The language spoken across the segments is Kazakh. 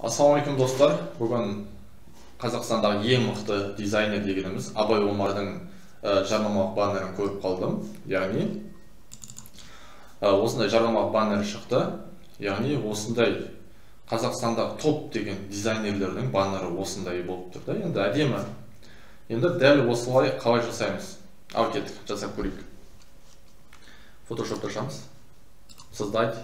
Ассалаумағалейкум достар. Бүгін Қазақстандағы ең мықты дизайнер дегеніміз Абай Омардың жарнамалық баннерін көріп қалдым. Яғни осындай жарнамалық баннер шықты. Яғни осындай Қазақстандағы топ деген дизайнерлердің баннері осындай болып тұр да. Енді әдемі. Енді дәл осылай қалай жасаймыз? Ал кеттік, жасап көрейік. Photoshop'та ашамыз. Создать.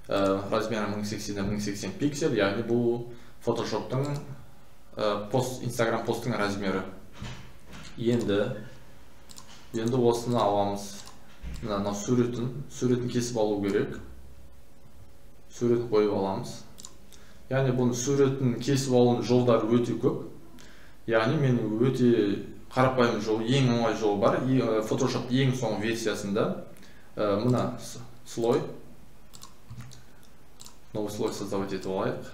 Размері 1080 на 1080 пиксель, яғни бұл Photoshop'тың пост, Instagram посттың размері. Енді осыны аламыз. Мына суретін кесіп алу керек. Суретін қойып аламыз. Яғни бұның суретін кесіп алудың жолдары өте көп. Яғни мен өте қарапайым жол, ең оңай жол бар. Photoshop ең соңғы версиясында мына слой, новый слой создавать етіп алайық.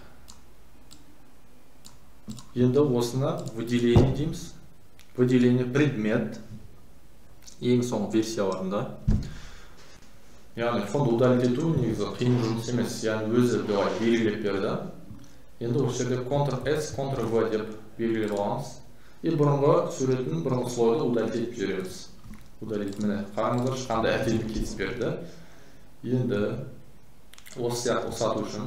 Енді осыны выделение дейміз. Выделение предмет ең соңғы версияларында. Яғни фонды удалить ету негізі қиын жұмыс емес. Яғни өзі былай белгілеп берді. Енді осы жерде Ctrl S, Ctrl V деп белгілеп аламыз. И бұрынғы суретін, бұрынғы слойды удалить етіп жібереміз. Удалить, міне қараңыздар, қандай әдемі кесіп берді. Енді осы сияқты ұқсату үшін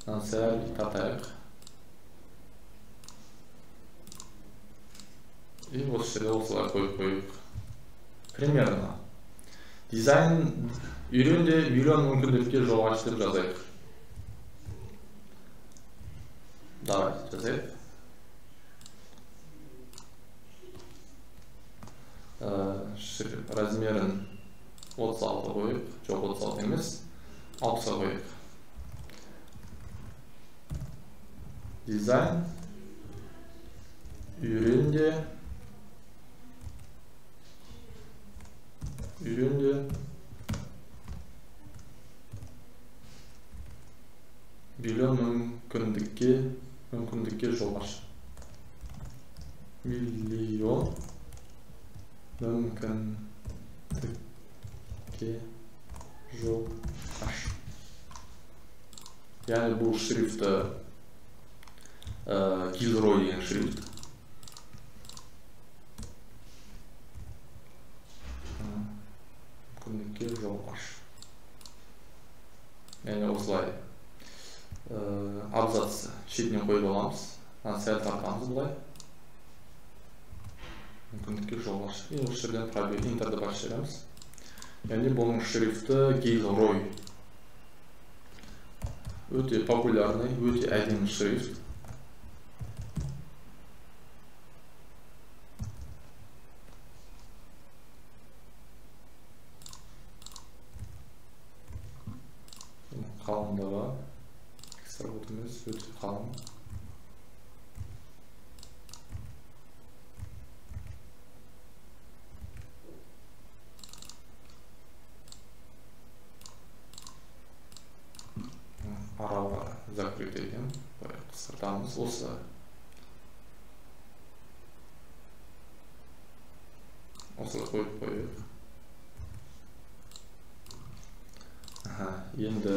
мынаны сәл тартайық. И осы жерде осылай қойып қояйық. Примерно. Дизайн үйрен де миллион мүмкіндікке жол аш деп жазайық. Давай, жазайық. Размерін 36 қойық. Жоқ, 36 емес, 60 қойық. Дизайн үйрен де миллион мүмкіндікке жол аш. Миллион мүмкіндікке жол аш. Яғни бұл шрифті Gilroy деген шрифт. Мүмкіндікке жол аш. Яғни осылай абзац шетінен қойып аламыз. Мынаны сәл тартамыз былай. Мүмкіндікке жол аш. И осы жерден пробел Enter'ді басып жібереміз. Яғни бұның шрифті Gilroy. Өте популярный, өте әдемі шрифт. Қалыңдығы экстра емес, өте қалың. Аралар закрыт екен, қысқартамыз осы. Осылай қойып қояйық. Енді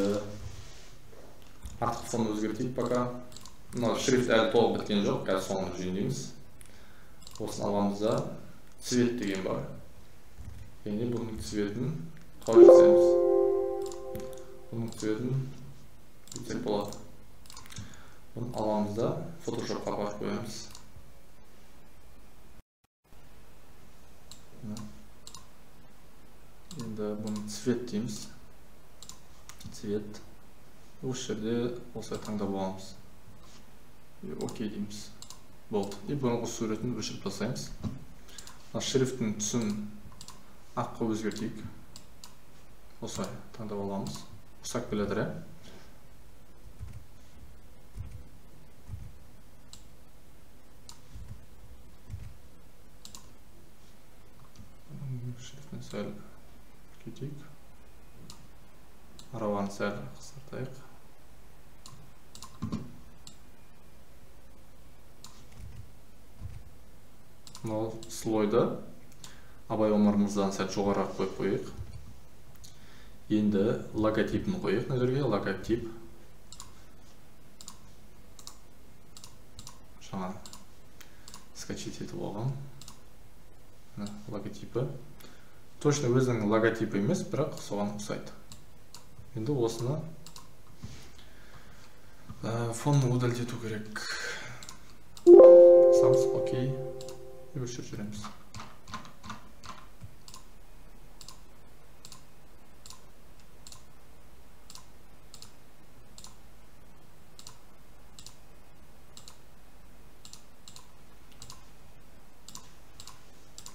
артқы фонды өзгертейік пока. Мына шрифт әлі толық біткен жоқ, қазір соны жөндейміз. Осыны аламыз да, цвет деген бар. Енді бұның цветін қалай жасаймыз? Бұның цветін бүйтсек болады. Бұны аламыз да, Photoshopқа апарып қоямыз. Енді бұны цвет дейміз. Цвет. Осы жерде осылай таңдап аламыз. И окей дейміз. Болды. И бұрынғы суретін өшіріп тастаймыз. Мына шрифттің түсін аққа өзгертейік. Осылай таңдап аламыз. Ұқсап келе жатыр, ә? Шрифтін сәл кетейік. Араларын сәл қысқартайық. Мынау слойды Абай Омар мырзадан сәл жоғарырақ қойып қояйық. Енді логотипін қояйық мына жерге, логотип. Жаңа скачать етіп алғам. Мына логотипі. Точно өзінің логотипі емес, бірақ соған ұқсайды. Енді осыны фонны удалить ету керек. Басамыз, окей. Өшіріп жібереміз.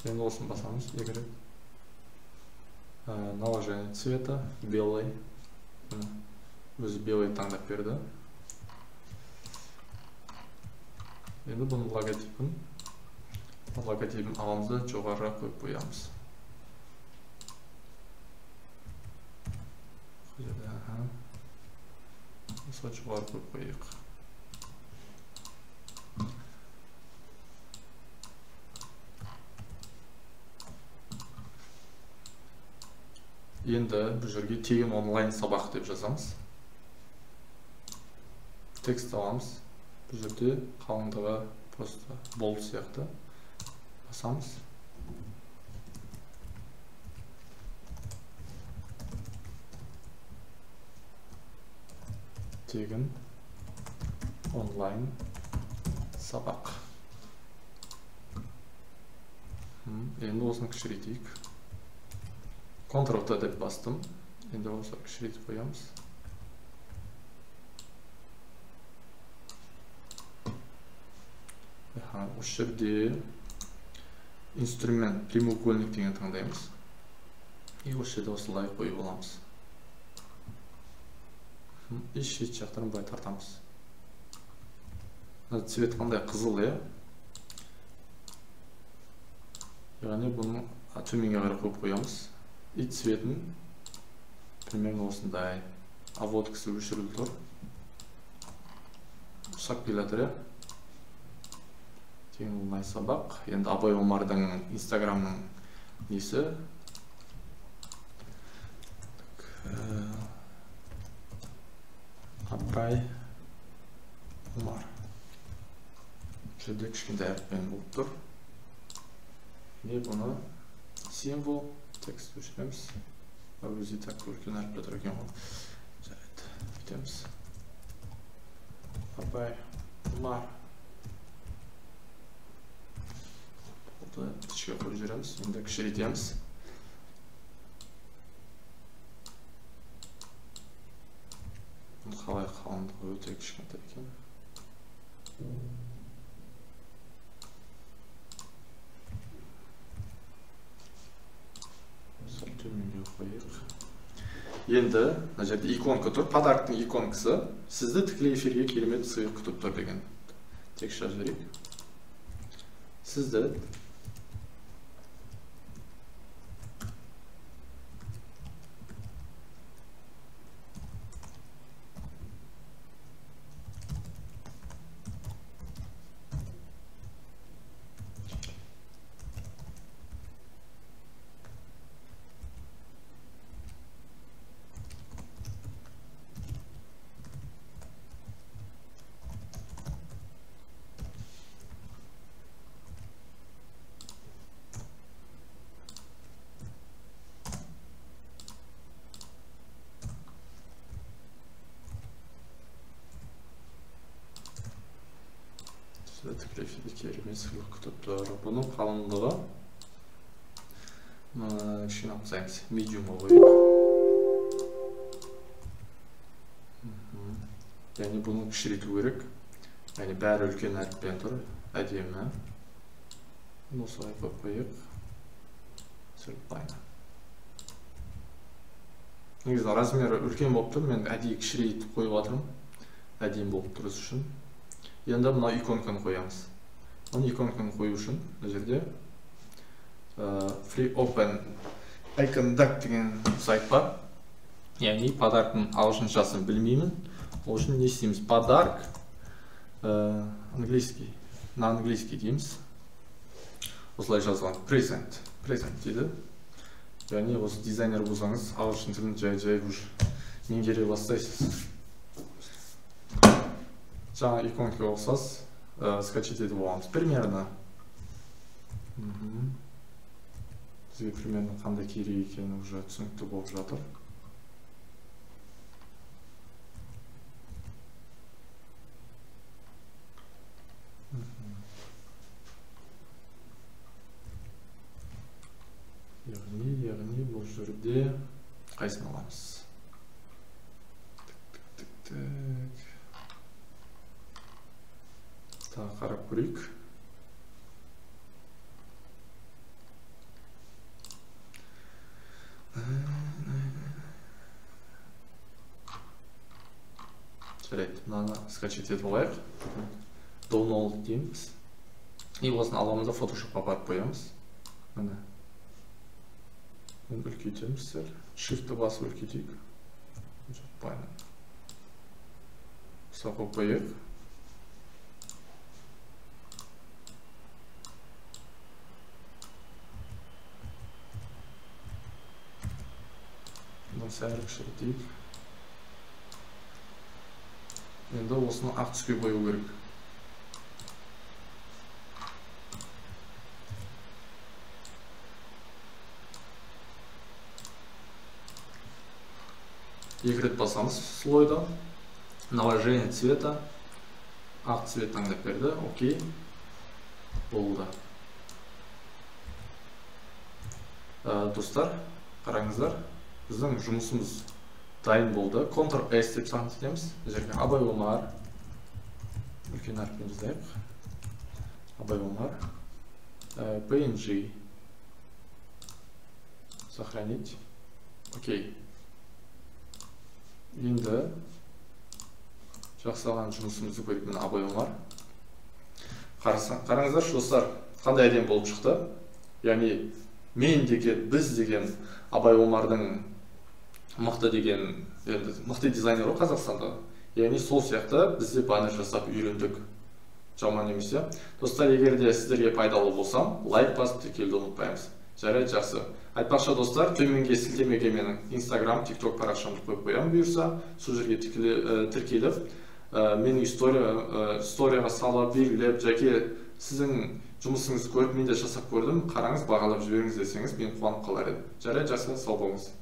Енді осыны басамыз, Y. Наложение цвета, белый. Өзі белый таңдап берді. Енді бұның логотипін аламыз да жоғары қойып қоямыз. Осылай жоғары қойып қояйық. Енді бұл жерге тегін онлайн сабақ деп жазамыз. Текст аламыз. Бұл жерде қалыңдығы просто болт сияқты. Басамыз. Тегін онлайн сабақ. Енді осыны кішірейтейік. Ctrl-T деп бастым. Енді осылай кішірейтіп қоямыз. Осы жерде инструмент прямоугольник деген таңдаймыз. И осы жерде осылай қойып аламыз. И шет жақтарын былай тартамыз. Мына цвет қандай? Қызыл, иә? Яғни бұны төменге қарай қойып қоямыз. И цветін примерно осындай. Обводкасы өшіріліп тұр. Ұқсап келе жатыр, иә? Тегін онлайн сабақ. Енді Абай Омардың Инстаграмның несі? Абай Омар. Бұл жерде кішкентай әріппен болып тұр. Не бұны символ текст өшіреміз. Өзі так үлкен әріпте тұр екен ғой. Жарайды, күтеміз. Абай Омар. Болды, ішке қойып жібереміз. Енді кішірейтеміз. Қалай қалыңдығы өте кішкентай екен. Сәл төменге қояйық. Енді мына жерде иконка тұр, подарктың иконкасы. Сізді тікелей эфирге керемет сыйлық күтіп тұр деген текст жазып жіберейік. Сізді керемет сыйлық күтіп тұр. Бұның қалыңдығы кішкене алып тастаймыз, медиумға қояйық. Яғни бұны кішірейту керек. Яғни бәрі үлкен әріппен тұр, әдемі. Бұны осылай қойып қояйық. Сәл былайына. Негізі размері үлкен болып тұр, мен әдейі кішірейтіп қойып жатырмын, әдемі болып тұру үшін. Енді мына иконканы қоямыз. Оны иконканы қою үшін мына жерде Free Open Icon Duck деген сайт бар. Яғни подарктың ағылшыншасын білмеймін. Ол үшін не істейміз? Подарк английский, на английский дейміз. Осылай жазылған present, present дейді. Яғни осы дизайнер болсаңыз, ағылшын тілін жай-жай уже меңгере бастайсыз. Жаңа иконкаға ұқсас Скачать етіп аламыз. Примерно. Бізге примерно қандай керек екені уже түсінікті болып жатыр. Яғни бұл жерде қайсысын аламыз? Тік. Тағы қарап көрейік. Жарайды, мынаны скачать етіп алайық. Download дейміз. И осыны аламыз да Photoshopқа апарып қоямыз. Міне. Үлкейтеміз сәл. Shift-ті басып үлкейтейік. Соғып қояйық. Бұны сәл кішірейтейік. Енді осыны ақ түске қою керек. Екі рет басамыз слойда. Наложение цвета. Ақ цвет таңдап берді. Окей. Болды. Достар, қараңыздар. Біздің жұмысымыз дайын болды. Ctrl S деп сақтаймыз. Мына жерге Абай Омар. Үлкен әріппен жазайық. Абай Омар. PNG. Сохранить. Окей. Енді жасаған жұмысымызды көрейік. Міне Абай Омар. Қараңыздаршы, достар, қандай әдемі болып шықты. Яғни мен деген, біз деген Абай Омардың мықты деген, енді мықты дизайнер ғой Қазақстанда. Яғни сол сияқты біз де баннер жасап үйрендік. Жаман емес, иә? Достар, егер де сіздерге пайдалы болсам, лайк басып тіркелуді ұмытпаймыз. Жарайды, жақсы. Айтпақшы, достар, төменге сілтемеге менің Instagram, TikTok парақшамды қойып қоямын бұйырса. Сол жерге тіркеліп, менің историяға салып, белгілеп, жеке сіздің жұмысыңызды көріп, мен де жасап көрдім, қараңыз, бағалап жіберіңіз десеңіз, мен қуанып қалар едім. Жарайды, жақсы, сау болыңыз.